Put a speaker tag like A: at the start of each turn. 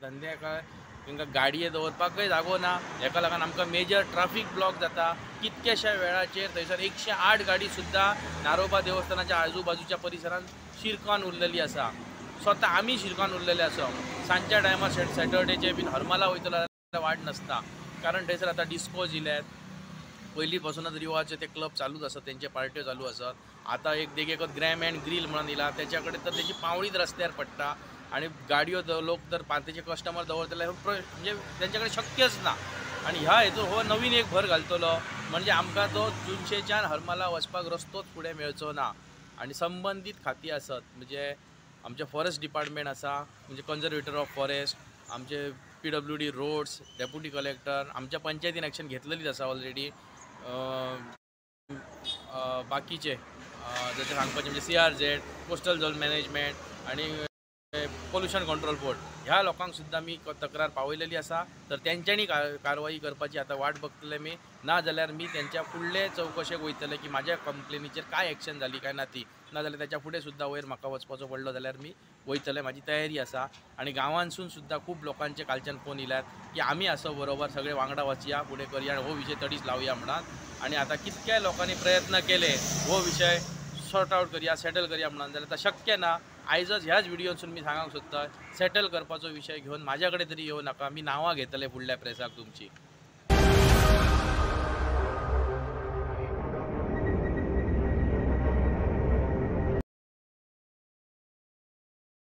A: धंद्याक तांकां गाडये दवरपाकय जागो ना. हेका लागून आमकां मेजर ट्राफीक ब्लॉक जाता. कितक्याश्या वेळाचेर थंयसर 108 गाडी सुद्दां नारोबा देवस्थानाच्या आजूबाजूच्या परिसरांत शिरकान उरलेली आसा. स्वता आमी शिरकान उरलेले आसा. सांजच्या टायमार सॅटर्डेचे बीन हरमाला वयतलो जाल्यार वाट नासता, कारण थंयसर आतां डिस्कोज इल्यात. पयलीं पासूनच रिवाज ते क्लब चालूच आसात, तेंचे पार्ट्यो चालू आसात. आतां एक देगेकच ग्रॅम अँड ग्रील म्हणून येयला, तेच्या कडेन तर तेची पावळीच रस्त्यार पडटा आनी गाडयो लोक तर तेचे कस्टमर दवरतले म्हणजे तेंचे कडेन शक्यच ना. आनी ह्या हेतून हो नवीन एक भर घालतलो म्हणजे आमकां तो जुनशेच्यान हरमाला वचपाक रस्तोच फुडें मेळचो ना. आनी संबंदीत खातीं आसत म्हणजे आमचें फॉरेस्ट डिपार्टमेंट आसा, म्हणजे कन्जर्वेटर ऑफ फॉरेस्ट, आमचे PWD roads, deputy collector, आमच्या पंचायतीन एक्शन घेतलेलीच आसा ऑलरेडी. बाकीचे जशें सांगपाचें म्हणजे CRZ, coastal zone management आनी पोल्युशन कंट्रोल बोर्ड ह्या लोकांक सुद्दां मी तक्रार पावयलेली आसा. तर तेंच्यांनी कारवाई करपाची आतां वाट बघतले मी, ना जाल्यार मी तेंच्या फुडले चवकशेक वयतले की म्हाज्या कंप्लेनीचेर काय एक्शन जाली काय ना ती, ना जाल्यार तेच्या फुडें सुद्दां वयर म्हाका वचपाचो पडलो जाल्यार मी वयतले, म्हाजी तयारी आसा. आनी गांवांसून सुद्दां खूब लोकांचे कालच्यान फोन येयल्यात की आमी आसा बरोबर सगळे वांगडा वचया, फुडें करया आनी हो विशय तडीच लावया म्हणून. आनी आतां कितक्या लोकांनी प्रयत्न केले हो विशय सॉर्ट आवट करया, सेटल करया म्हणून, जाल्यार आतां शक्य ना. आयजच ह्याच व्हिडियोसून मी सांगूंक सोदता, सेटल करपाचो विशय घेवन म्हाज्या कडेन तरी येवं नाका, मी नांवां घेतले फुडल्या प्रेसाक तुमची.